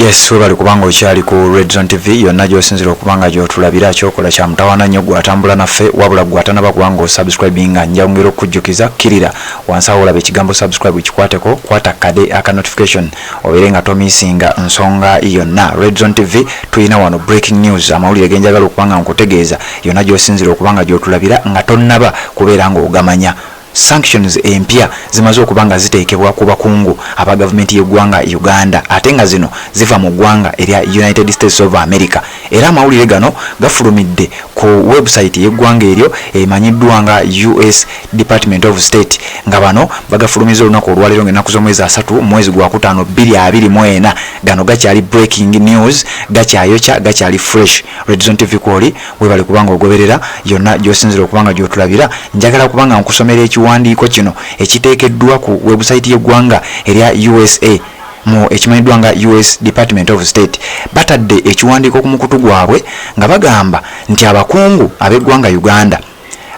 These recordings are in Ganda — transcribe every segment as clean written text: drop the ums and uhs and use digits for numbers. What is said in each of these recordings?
Yes, webale kubanga okyali ku Red Zone TV yonna gy'osinzira okuba nga gy'otulabira. Kyokola kya mutawaana nnyo gw'atambula naffe, wabula gw'atanaba kuba nga osubscribinga, njawongera okukujjukiza, kkirira wansi awo olaba ekigambo subscribe, kikwateko, kwata kade aka notification obeere nga tomisinga nsonga yonna. Red Zone TV tulina wano breaking news, amawulire genjagala okuba nga nkutegeeza yonna gy'osinzira okuba nga gy'otulabira nga tonnaba kubeera ng'ogamanya. Sanctions empya zimaze okuba nga ziteekebwa ku bakungu aba gavumenti y'eggwanga Uganda, ate nga zino ziva mu ggwanga erya United States of America. Era amawulire gano gafulumidde ku website y'eggwanga eryo emanyiddwa nga US Department of State, nga bano bagafulumiza olunaku olwaleero ng'ennaku z'omwezi 3 mwezi gwa 5 2024. Gano gakyali breaking news, gakyayokya, gakyali fresh. Red Zone TV kwoli, webale kubanga ogoberera yonna gy'osinzira okubanga gy'otulabira. Njagala kubanga nkusomera ekiwandiiko kino ekiteekeddwa ku website y'eggwanga erya USA mu ekimanyiddwa nga US Department of State. Batadde ekiwandiiko ku mukutu gwabwe nga bagamba nti abakungu ab'eggwanga Uganda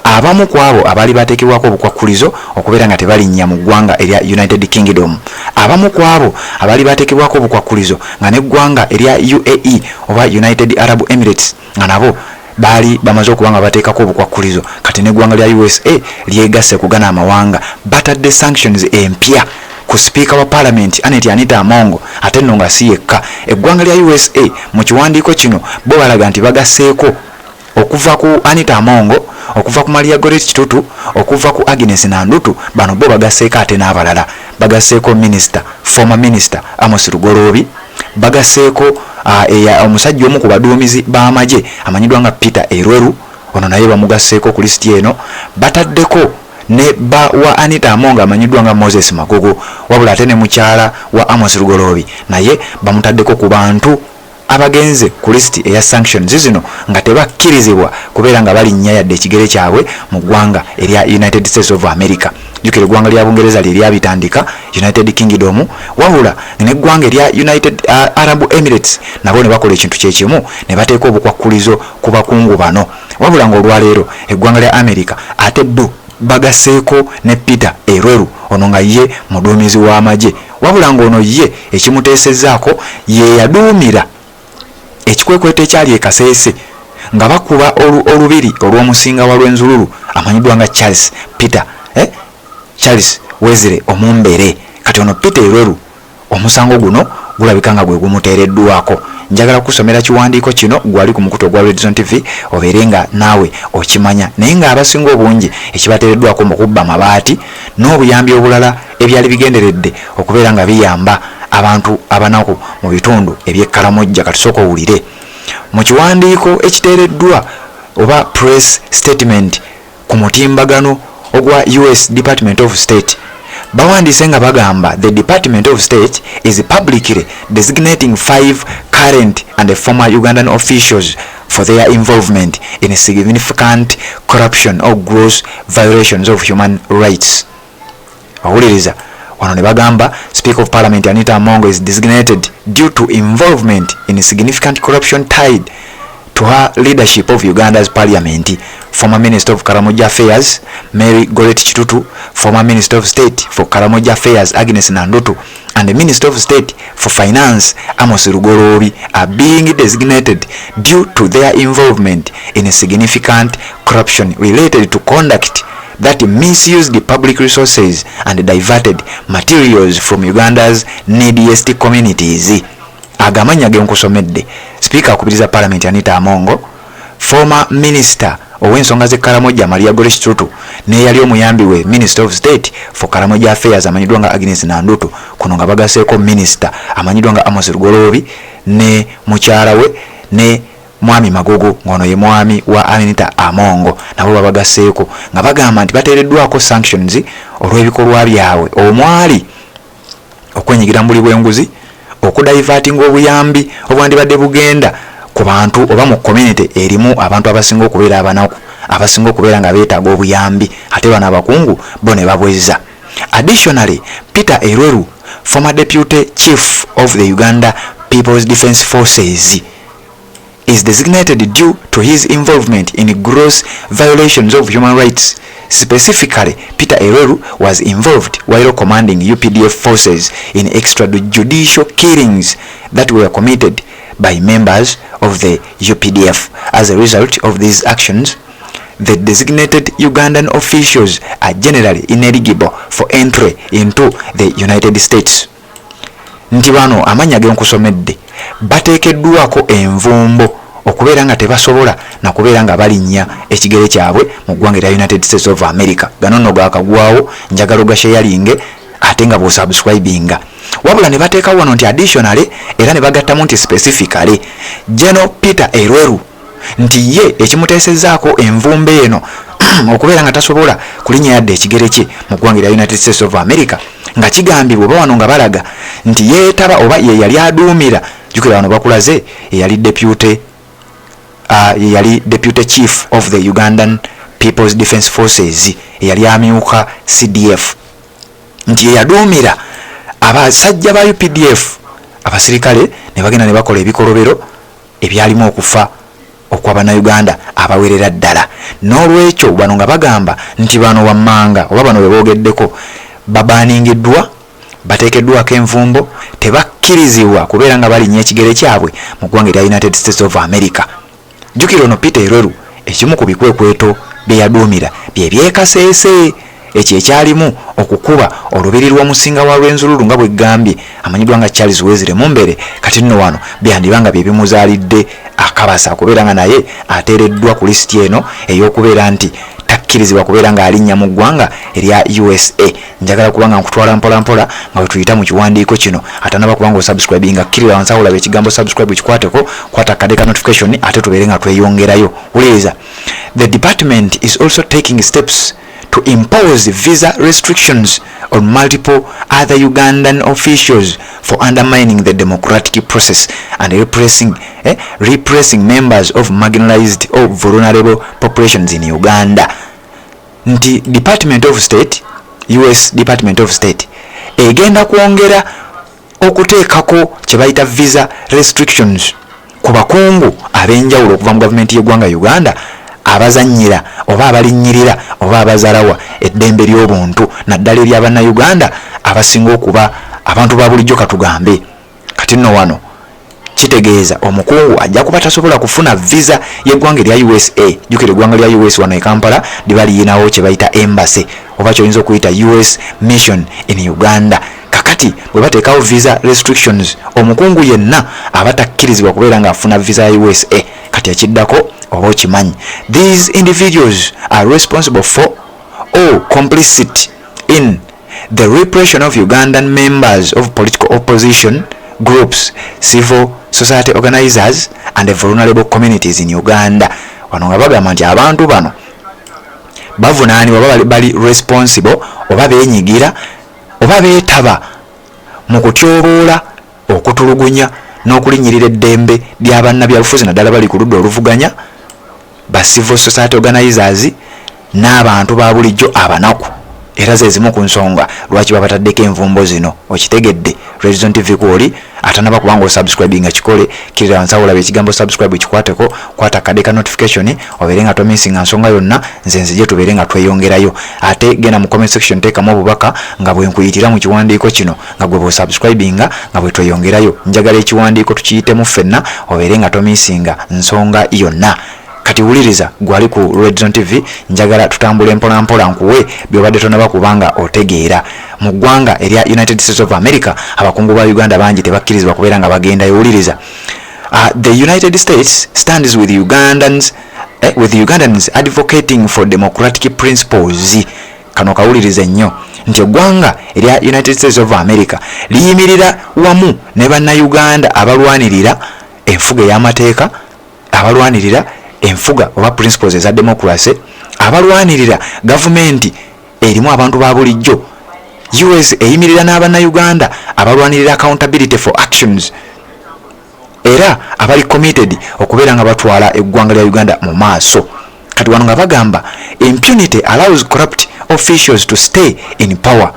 abamu ku abo abaali bateekebwako obukwakkulizo okubeera nga tebalinnya mu ggwanga erya United Kingdom, abamu ku abo abaali bateekebwako obukwakkulizo nga n'eggwanga erya UAE oba United Arab Emirates nga nabo baali bamaze okuba nga bateekako obukwakkulizo, kati n'eggwanga lya USA lyegasse ku gano amawanga. Batadde sanctions empya ku sipiika wa Parliament Anet Anita Amongo. Ate nno nga si yekka, eggwanga lya USA mu kiwandiiko kino bo balaga nti bagasseeko okuva ku Anita Amongo, okuva ku Maria Goret Kitutu, okuva ku Agnes Nandutu. Bano bo bagasseeko ate n'abalala, bagasseeko minister, former minister Amos Lugoloobi, bagasseeko omusajja omu ku baduumizi b'amagye amanyiddwa nga Peter Elwelu, ono naye bamugasseeko ku lisiti eno. Bataddeko ne bba wa Anita Amongo amanyiddwa nga Moses Magogo, wabula ate ne mukyala wa Amos Lugoloobi naye bamutaddeko ku bantu abagenze ku lisiti eya sanctions zino, nga tebakkirizibwa kubeera nga balinnya yadde ekigere kyabwe mu ggwanga erya United States of America. Jjukira eggwanga lya Bungereza lye lyabitandika, United Kingdom, wabula neggwanga erya United Arab Emirates nabo ne bakola ekintu kyekimu ne bateeka obukwakkulizo ku bakungu bano. Wabula ng'olwaleero eggwanga lya America ate bo bagasseeko ne Peter Elwelu, ono nga ye muduumizi w'amagye, wabula ng'ono ye ekimuteesezzaako ye yaduumira ekikwekweto ekyali e Kaseese nga bakuba olubiri olw'omusinga wa Lwenzululu amanyiddwa nga Charles Peter, Charles Wezire Omumbere. Kati ono Peter Elwelu omusango guno gulabika nga gwe gumuteereddwako. Njagala kusomera kiwandiiko kino gwali ku mukutu ogwa Red Zone TV obeere nga naawe okimanya. Naye ng'abasinga obungi ekibateereddwako mu kubba mabaati n'obuyambi obulala ebyali bigenderedde okubeera nga biyamba abantu abanaku mu bitundu eby'Ekkalamojja. Katusooka owulire mu kiwandiiko ekiteereddwa oba press statement ku mutimbagano ogwa US Department of State. Bawandiise nga bagamba, "The Department of State is publicly designating five current and former Ugandan officials for their involvement in significant corruption or gross violations of human rights." Owuliriza wano ne bagamba, "Speaker of Parliament Anita Amongo is designated due to involvement in significant corruption tied to her leadership of Uganda's parliament. Former Minister of Karamoja Affairs Mary Goret Kitutu, former Minister of State for Karamoja Affairs Agnes Nandutu, and the Minister of State for Finance Amos Lugoloobi are being designated due to their involvement in a significant corruption related to conduct that misused the public resources and diverted materials from Uganda's neediest communities." Agamanya ge nkusomedde: Sipiika akubiriza Palamenti Anita Amongo, former minister ow'ensonga z'e Karamoja Maria Goretti Kitutu n'eyali omuyambi we, Minister of State for Karamoja Affairs amanyiddwa nga Agnes Nandutu, kuno nga bagaseeko minister amanyiddwa nga Amos Lugoloobi ne mukyala we, ne mwami Magogo ng'ono ye mwami wa Anita Amongo, nabo babagaseeko nga bagamba nti bateereddwako sanctions olw'ebikolwa byabwe omwali okwenyigira mu buli bw'enguzi, okudivertinga obuyambi obwandibadde bugenda ku bantu oba mu community erimu abantu abasinga okubeera abanaku, abasinga okubeera nga beetaaga obuyambi, ate bano abakungu bo ne babwezza. "Additionally, Peter Elwelu, former deputy chief of the Uganda People's Defence Forces, is designated due to his involvement in gross violations of human rights. Specifically, Peter Elwelu was involved while commanding UPDF forces in extrajudicial killings that were committed by members of the UPDF. As a result of these actions, the designated Ugandan officials are generally ineligible for entry into the United States. Nti bano amannya ge nkusomedde bateekeddwako envumbo okubeera nga tebasobola nakubeera nga balinnya ekigere kyabwe mu ggwanga erya United States of America. Gano nno gakagwawo, njagala ogasharinge ate nga bw'osubscribinga. Wabula ne bateekawo wano nti additionally, era ne bagattamu nti specifically, General Peter Elwelu, nti ye ekimuteesezzaako envumbo eno okubeera nga tasobola kulinnya yadde ekigere kye mu ggwanga erya United States of America, nga kigambibwa oba wano nga balaga nti yeetaba oba ye yali aduumira. Jjukira wano bakulaze eyali deputy, ye yali deputy chief of the Ugandan People's Defence Forces, eyali amyuka CDF, nti ye yaduumira abasajja ba UPDF, abasirikale, ne bagenda ne bakola ebikolobero ebyalimu okufa okw'abannayuganda abawerera ddala. N'olwekyo bano nga bagamba nti bano wammanga oba bano be boogeddeko babaningiddwa, bateekeddwako envumbo, tebakkirizibwa kubeera nga balinnya ekigere kyabwe mu ggwanga erya United States of America. Jjukira ono Peter Elwelu ekimu ku bikwekweto bye yaduumira bye byekaseese ekyo ekyalimu okukuba olubiri lw'omusinga wa Rwenzururu, nga bwe ggambye amanyiddwa nga Charles Wesley Mumbere. Kati nno wano byandiba nga bye bimuzaalidde akabasa okubeera nga naye ateereddwa ku lisiti eno ey'okubeera nti takkirizibwa kubeera ng'alinnya mu ggwanga erya USA. Njagala kuba nga nkutwala mpolampola nga bwe tuyita mu kiwandiiko kino. Atanaba kuba nga osubscribinga, kkirira wansi awo olaba ekigambo subscribe, kikwateko, kwata akade ka notification, ate tubeere nga tweyongerayo. Wuliriza: the department is also taking steps to impose visa restrictions on multiple other Ugandan officials for undermining the democratic process and repressing members of marginalized or vulnerable populations in Uganda. Nti Department of State, US Department of State, egenda kwongera okuteekako kye bayita visa restrictions ku bakungu ab'enjawulo okuva mu gavumenti y'eggwanga Uganda abazannyira oba abalinnyirira oba abazalawa eddembe ly'obuntu, naddala ery'abannayuganda abasinga okuba abantu ba bulijjo. Katugambe kati nno wano kitegeeza omukungu ajja kuba tasobola kufuna visa y'eggwanga erya USA. Jjukira eggwanga lya US wano e Kampala liba liyinawo kye bayita embassy oba kyoyinza okuyita US mission in Uganda. Kakati bwe bateekawo visa restrictions, omukungu yenna aba takkirizibwa kubeera ng'afuna visa ya USA. Kati ekiddako oba okimanyi: these individuals are responsible for or complicit in the repression of Ugandan members of political opposition groups, civil society organizers and the vulnerable communities in Uganda. Wano nga bagamba nti abantu bano bavunaanibwa oba bali responsible oba beenyigira oba beetaba mu kutyoboola, okutulugunya n'okulinnyirira eddembe ly'abannabyabufuzi, naddala bali ku ludda oluvuganya, ba civil society organizers n'abantu ba bulijjo abanaku. Era ze zimu ku nsonga lwaki babataddeko envumbo zino. Okitegedde? Redzone TV kwoli. Atanaba kubanga osubscribinga, kikole. Kirira wansi awo olaba ekigambo subscribe, kikwateko, kwata akade ka notification, obeere nga tomissinga nsonga yonna. Nze nzije tubeere nga tweyongerayo. Ate genda mu comment section, teekamu obubaka nga bwe nkuyitira mu kiwandiiko kino, nga gwe bwosubscribinga, nga bwe tweyongerayo. Njagala ekiwandiiko tukiyitemu ffenna, obeere nga tomissinga nsonga yonna. Kati wuliriza, gwali ku Redzone TV, njagala tutambule mpolampola nkuwe byobadde tonaba kubanga otegeera. Mu ggwanga erya United States of America, abakungu ba Uganda bangi tebakkirizibwa kubeera nga bagendayo. Wuliriza: the United States stands with Ugandans advocating for democratic principles. Kano kawulirize nnyo, nti eggwanga erya United States of America liyimirira wamu ne bannayuganda abalwanirira enfuga ey'amateeka, abalwanirira enfuga oba principles eza democracy, abalwanirira gavumenti erimu abantu ba bulijjo. US eyimirira n'abannayuganda abalwanirira accountability for actions, era abali committed okubeera nga batwala eggwanga lya Uganda mu maaso. Kati wano nga bagamba impunity allows corrupt officials to stay in power,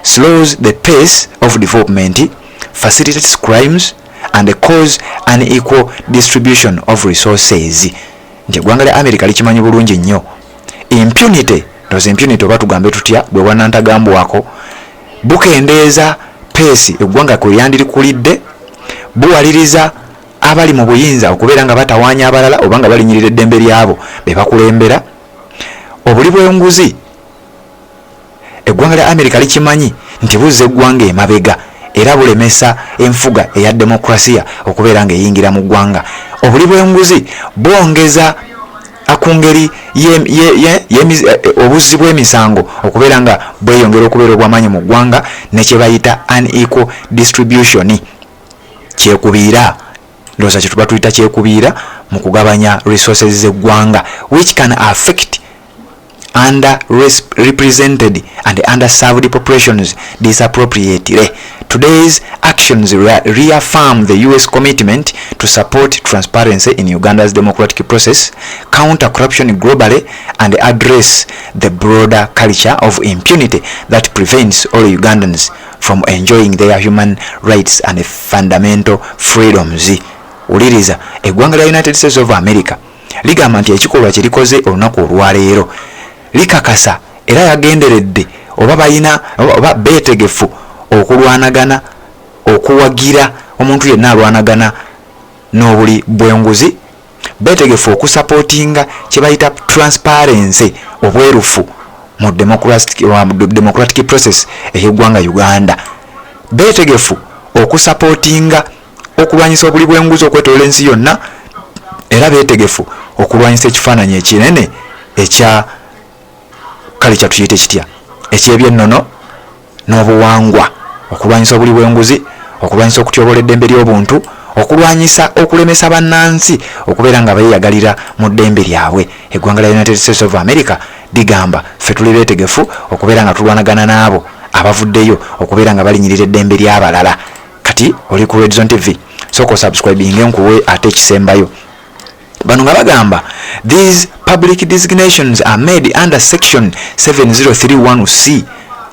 slows the pace of development, facilitates crimes and cause unequal distribution of resources. Nti eggwanga lya America likimanyi bulungi nnyo impunity, ndoza impunity oba tugambe tutya, bwe bwanantagambwako bukendeeza pace eggwanga kwe lyandirikulidde, buwaliriza abali mu buyinza okubeera nga batawaanya abalala oba nga balinyirira eddembe lyabo be bakulembera. Obuli bw'enguzi, eggwanga lya America likimanyi nti buzza eggwanga emabega era bulemesa enfuga eya demokrasiya okubeera nga eyingira mu ggwanga. Obuli bw'enguzi bwongeza ku ngeri obuzzi bw'emisango okubeera nga bweyongera okubeera obwamaanyi mu ggwanga, ne kye bayita unequal distribution, kyekubiira, ndowooza kyetuba tuyita kyekubiira mu kugabanya resources z'eggwanga, which can affect under represented and underserved populations disappropriately. Today's actions reaffirm the US commitment to support transparency in Uganda's democratic process, counter corruption globally, and address the broader culture of impunity that prevents all Ugandans from enjoying their human rights and fundamental freedoms. Wuliriza, eggwanga lya United States of America ligamba nti ekikolwa kye likoze olunaku olwaleero likakasa era yagenderedde oba balina oba beetegefu okulwanagana, okuwagira omuntu yenna alwanagana n'obuli bw'enguzi, beetegefu okusupportinga kye bayita transparency, obwerufu mu democratic process ey'eggwanga Uganda, beetegefu okusupportinga okulwanyisa obuli bw'enguzi okwetoola ensi yonna, era beetegefu okulwanyisa ekifaananyi ekinene ekya kale kyatuyite kitya, ekyebyennono n'obuwangwa, okulwanyisa obuli bw'enguzi, okulwanyisa okutyobola eddembe ly'obuntu, okulwanyisa okulemesa bannansi okubeera nga beeyagalira mu ddembe lyabwe. Eggwanga lya United States of America ligamba ffe tuli beetegefu okubeera nga tulwanagana n'abo abavuddeyo okubeera nga balinyirira eddembe ly'abalala. Kati oli ku Redzone TV, sooka osubscribinge nkuwe ate ekisembayo. Bano nga bagamba these public designations are made under section 7031C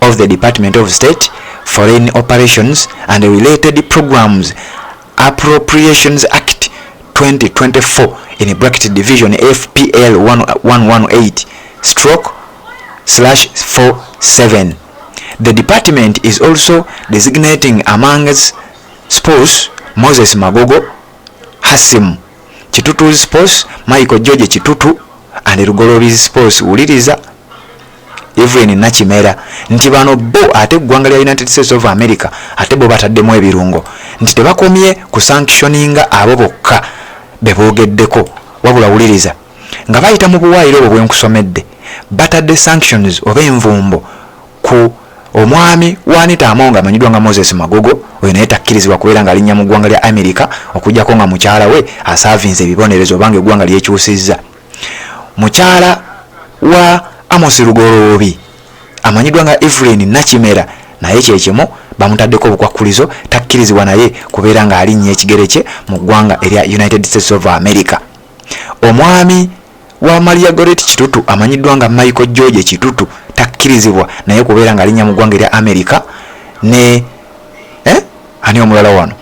of the Department of State Foreign Operations and Related Programs Appropriations Act 2024 in bracket division FPL 118/47. The department is also designating Among's spouse Moses Magogo, Hasim Kitutu's spouse Michael George Kitutu, and Lugolobi's spouse, wuliriza, Evelyn Nakimera, nti bano bo ate eggwanga lya United States of America ate bo bataddemu ebirungo nti tebakomye ku sanctioninga abo bokka be boogeddeko, wabula wuliriza, nga bayita mu buwaayiro obwo bwenkusomedde, batadde sanctions oba envumbo ku omwami wa Anita Among amanyiddwa nga Moses Magogo. Oyo naye takkirizibwa kubeera ng'alinnya mu ggwanga lya America okugjako nga mukyala we aservinze ebibonerezo obanga eggwanga lyekyusizza. Mukyala wa Amos Lugoloobi amanyiddwa nga Evelyn Nakimera naye kyekimu, bamutaddeko obukwakkulizo, takkirizibwa naye kubeera ng'alinnya ekigere kye mu ggwanga erya United States of America. Omwami wa Maria Goret Kitutu amanyiddwa nga Michael George Kitutu takkirizibwa naye kubeera ng'alinnya mu ggwanga erya America. Ne ani omulala wano?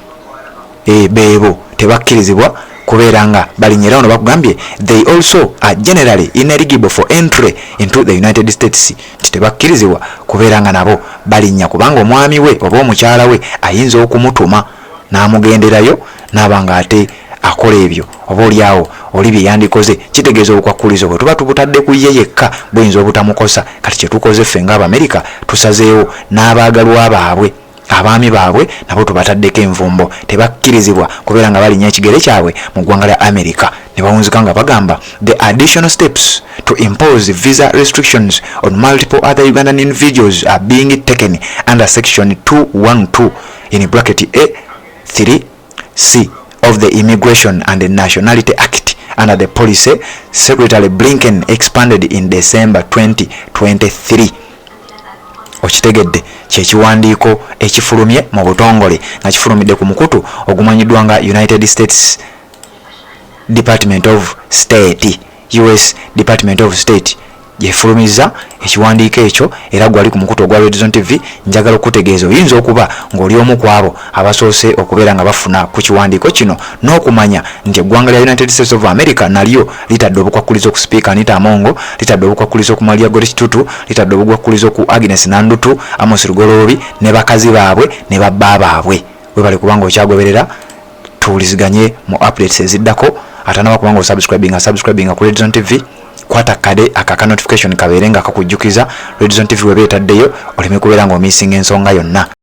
Beebo tebakkirizibwa kubeera nga balinnya. Era wano bakugambye they also are generally ineligible for entry into the United States, nti tebakkirizibwa kubeera nga nabo balinnya kubanga omwami we oba omukyala we ayinza okumutuma n'amugenderayo n'aba nga ate akola ebyo oba oliawo oli bye yandikoze. Kitegeeza obukwakkulizo bwe tuba tubutadde ku ye yekka buyinza obutamukosa. Kati kyetukoze ffe ng'Abamerika, tusazeewo n'abaagalwa baabwe, abaami baabwe, nabo tubataddeko envumbo, tebakkirizibwa kubeera nga balinnya ekigere kyabwe mu ggwanga lya America. Ne bawunzika nga bagamba the additional steps to impose visa restrictions on multiple other Ugandan individuals are being taken under section 212 in bracket A 3 C of the Immigration and Nationality Act under the policy Secretary Blinken expanded in December 2023. Okitegedde, kyekiwandiiko ekifulumye mu butongole nga kifulumidde ku mukutu ogumanyiddwa nga United States Department of State, US Department of State. Gyefulumizza ekiwandiiko ekyo, era gwali ku mukutu ogwa Redzone TV, njagala okutegeeza oyinza okuba ng'oli omu ku abo abasoose okubeera nga bafuna ku kiwandiiko kino n'okumanya nti eggwanga lya United States of America nalyo litadde obukwakkulizo ku Sipiika Anita Among, litadde obukwakkulizo ku Maria Goreti Tutu, litadde obukwakkulizo ku Agnes Nandutu, Amos Lugoloobi ne bakazi baabwe ne babba baabwe. Webale kubanga okyagoberera, tuwuliziganye mu updates eziddako. Atanaba kubanga osubscribinga, subscribinga ku Redzone TV, kwata kade akaka notification kabeere nga kakujjukiza Redzone TV weba etaddeyo, oleme kubeera ng'omisinga ensonga yonna.